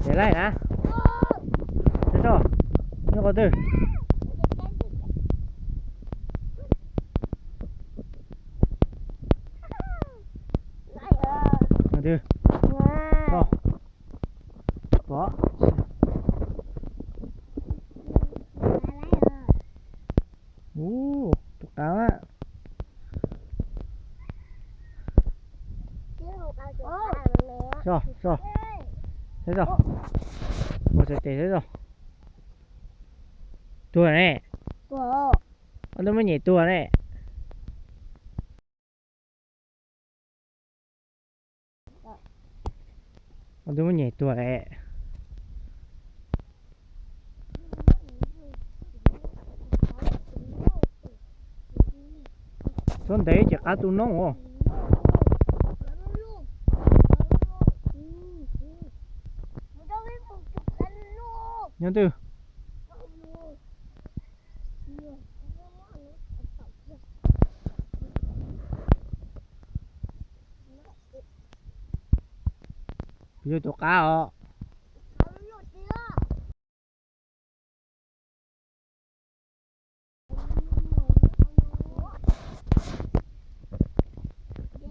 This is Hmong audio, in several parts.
Ces laij na. Nyob qhov twg? Qhov twg? Pom. Ub, tus qav a. Saib os, ua txhais tes saib os. Tuag ne. Ob tug muab nyem tuag ne. Ob tug muab nyem tuag ne. Txhob ntev ces qab tu noob os. Nyob twg? Kuv yog tus qab os.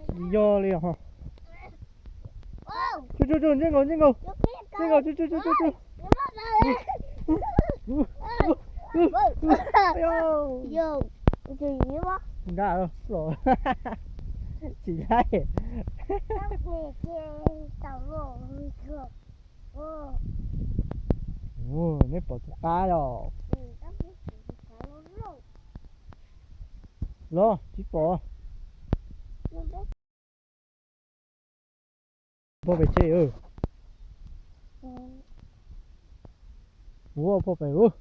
Tsis yog li os. Tsu tsu tsu, ntsej nkaus ntsej nkaus, ntsej nkaus, tsu tsu tsu tsu tsu. Nkaj los, tsis laij. Neb pom tus qab os. Los tsis pom. Pog pem tsev. Ua pog pem ub.